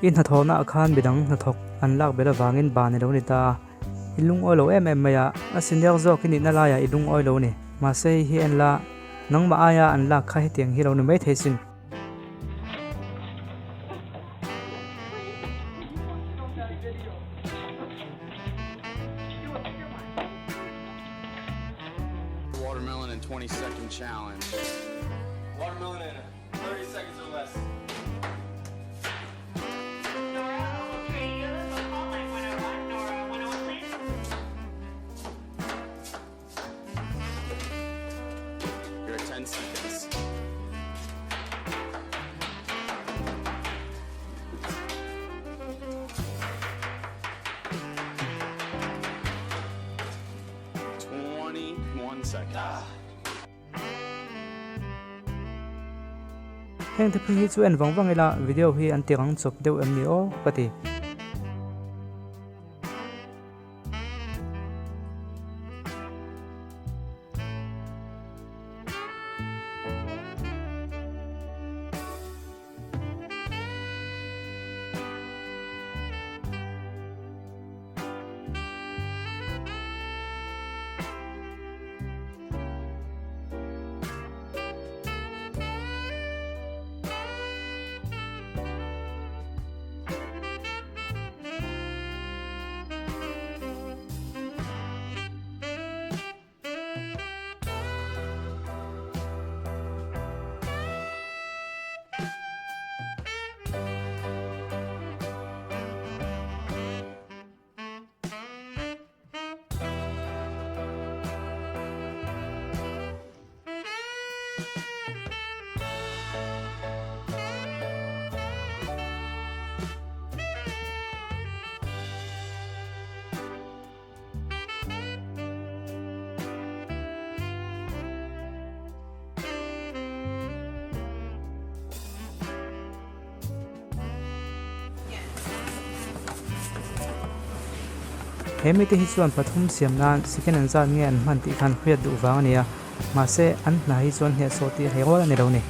I hnathawhnaah khan midang hnathawk an lak belh avangin ban i lo ni ta a, i lungawi lo em em mai a, a senior zawk i nihna laiah i lungawi lo ni. Mahse hei hi en la, nangmah aia an lak kha hetiang hi lo ni maithei sin. Watermelon in 20 second challenge. Watermelon in 30 seconds or less. Nora 003, you have a phone call, 9101. Nora 101, please. You're at 10 seconds. 21 seconds. Heng te phei hi chu en vang vang ila video hi an ti rang chawp deuh em ni aw ka ti. He mite hi chuan pathum siam nan second an zat nge an hman tih khan hriat duh vang a ni a, mahse an hna hi chuan hnehsawh tih hlei rual a ni lo ni.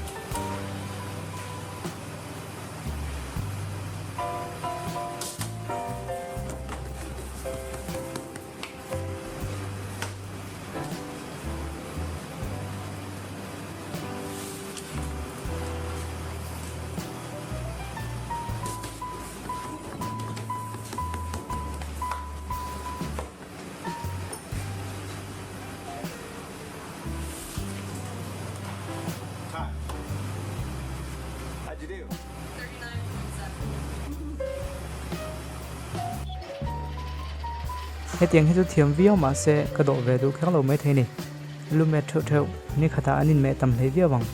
Hetiang hi chu thiam viau mahse ka dawh ve duh kher lo maithei ni. Lu met theuh theuh ni khatah an inmeh tam hlei viau ang.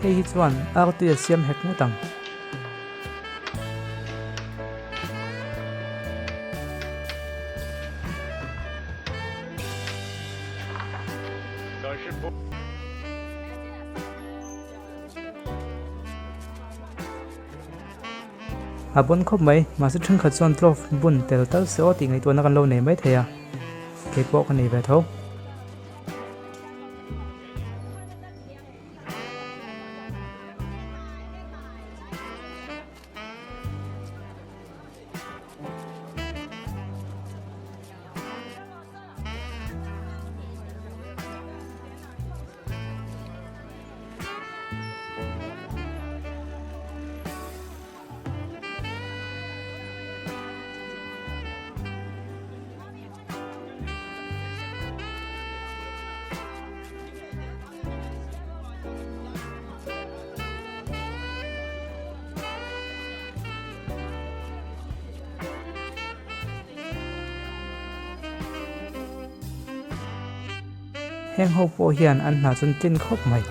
Hei hi chuan artui a siam hek ngawt ang. A bon khawp mai, mahse thenkhat chuan glove bun tel tal se aw tih ngaihtuahna kan lo nei mai thei a, keipawh ka nei ve tho. Heng ho pawh hian an hna chu an tlin khawp mai.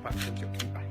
Bye. Thank you. Bye.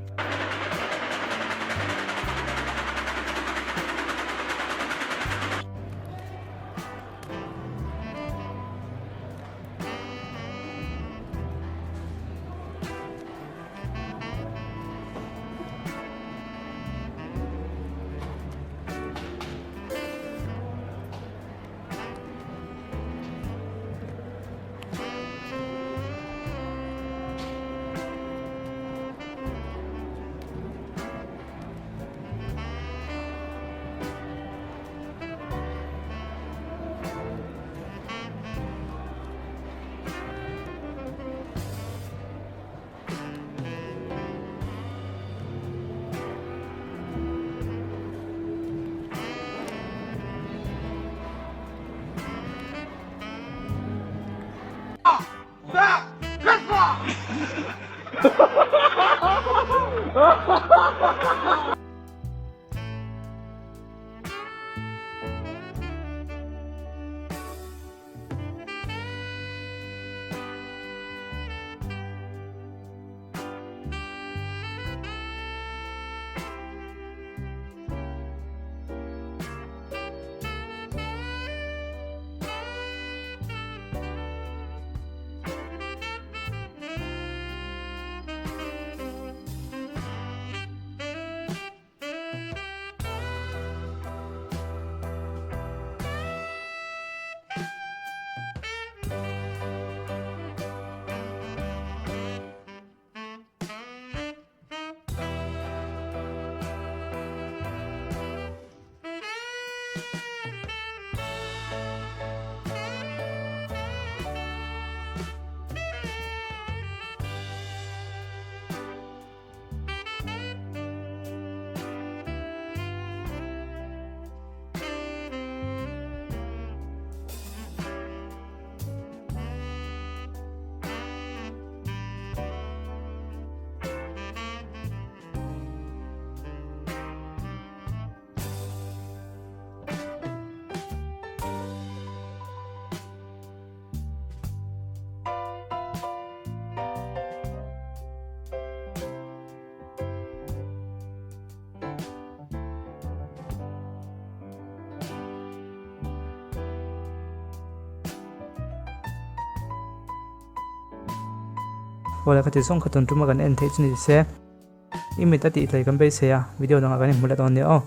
Awle ka ti zawng kha tun tuma kan en theih chu ni se. I mit a tih tlai kan beisei a, video dangah kan inhmu leh dawn nia aw.